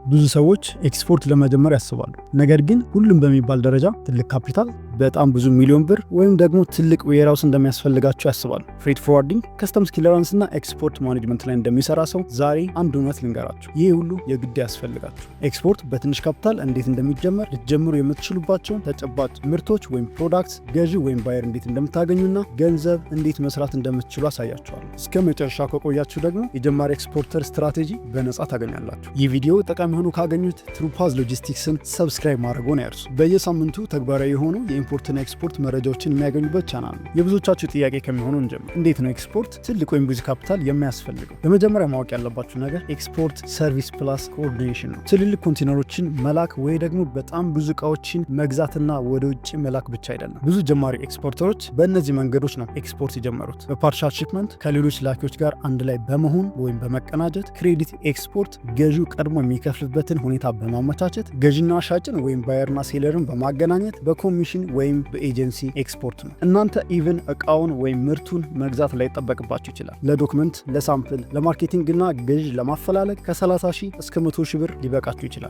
ብዙ ሰዎች ኤክስፖርት ለመጀመር ያስባሉ። ነገር ግን ሁሉም በሚባል ደረጃ ትልቅ ካፒታል፣ በጣም ብዙ ሚሊዮን ብር ወይም ደግሞ ትልቅ warehouse እንደሚያስፈልጋቸው ያስባሉ። Freight forwarding፣ customs clearance እና export management ላይ እንደሚሰራ ሰው ዛሬ አንድ እውነት ልንገራችሁ። ይህ ሁሉ የግድ አያስፈልጋችሁም። ኤክስፖርት በትንሽ ካፒታል እንዴት እንደሚጀመር፣ ልትጀምሩ የምትችሉባቸውን ተጨባጭ ምርቶች ወይም product፣ ገዢ ወይም buyer እንዴት እንደምታገኙና ገንዘብ እንዴት መስራት እንደምትችሉ አሳያችኋለሁ። እስከ መጨረሻ ከቆያችሁ ደግሞ የጀማሪ exporter strategy በነጻ ታገኛላችሁ። ይህ ቪዲዮ ጠቃሚ ሆኖ ካገኙት ትሩፓዝ ሎጂስቲክስን subscribe ማድረግዎን አይርሱ። በየሳምንቱ ተግባራዊ የሆኑ የ import ና export መረጃዎችን የሚያገኙበት ቻናል ነው። የብዙዎቻችሁ ጥያቄ ከሚሆነው እንጀምር። እንዴት ነው ኤክስፖርት ትልቅ ወይም ብዙ ካፒታል የሚያስፈልገው? በመጀመሪያ ማወቅ ያለባችሁ ነገር export service plus coordination ነው። ትልልቅ ኮንቴነሮችን መላክ ወይ ደግሞ በጣም ብዙ እቃዎችን መግዛትና ወደ ውጭ መላክ ብቻ አይደለም። ብዙ ጀማሪ exporter ኦች በእነዚህ መንገዶች ነው ኤክስፖርት የጀመሩት። በ partial shipment፣ ከሌሎች ላኪዎች ጋር አንድ ላይ በመሆን ወይም በመቀናጀት፣ credit export፣ ገዢው ቀድሞ የሚከፍልበትን ሁኔታ በማመቻቸት፣ ገዢና ሻጭን ወይም buyer ና seller ን በማገናኘት፣ በኮሚሽን ወይም በ agency export ነው። እናንተ even እቃውን ወይም ምርቱን መግዛት ላይጠበቅባችሁ ይችላል። ለ document፣ ለ sample፣ ለ marketing እና ገዥ ለማፈላለግ ከ30 ሺህ እስከ 100 ሺህ ብር ሊበቃችሁ ይችላል።